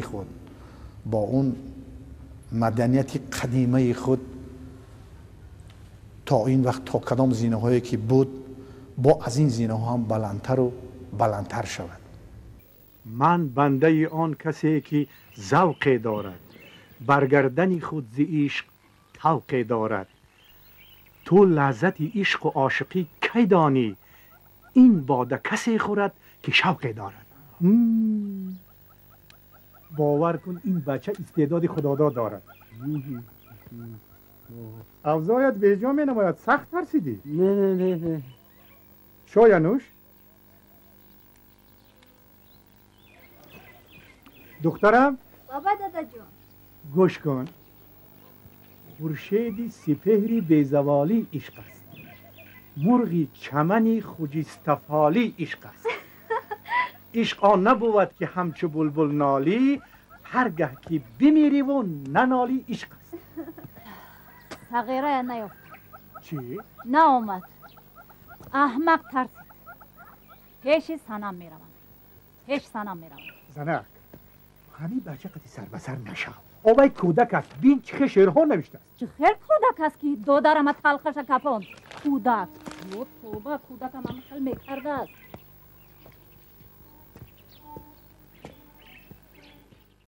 Худ, бо он маданияти қадимаи худ то ин вақт то кадом зинаҳое ки буд, бо аз ин зинаҳо ҳам баландтару баландтар шавад. Ман бандаи он касе ки завқе дорад, бар гардани худ зи ишқ тавқе дорад. Ту лаззати ишқу ошиқӣ кай донӣ? Ин бода касе хӯрад ки шавқе дорад. Бовар кун, ин бача истеъдоди худодод дорад. Авзоят беҷо менамояд. Сахт тарсидӣ? Не, не, не, не. Шоянуш, духтарам. Баба, дадаҷон. Гӯш кун. Хуршеди сипеҳри безаволӣ ишқ аст, мурғи чамани хуҷистафолӣ ишқ аст. Ишқ он набувад ки ҳамчу булбул нолӣ, ҳар гаҳ ки бимириву нанолӣ ишқ аст. Сағирая наёфт. Чӣ? Наомад. Аҳмақ тарсид. Пеши санам меравам, пеш санам меравам. Занак, ҳамин бача қати сарбасар нашав. Овай кӯдак аст. Бин, чӣ хел шеърҳо навиштааст. Чӣ хел кӯдак аст, ки додарама талхаша капонд? Кӯдак, ё тоба, кӯдакам ҳама хел мекардааст.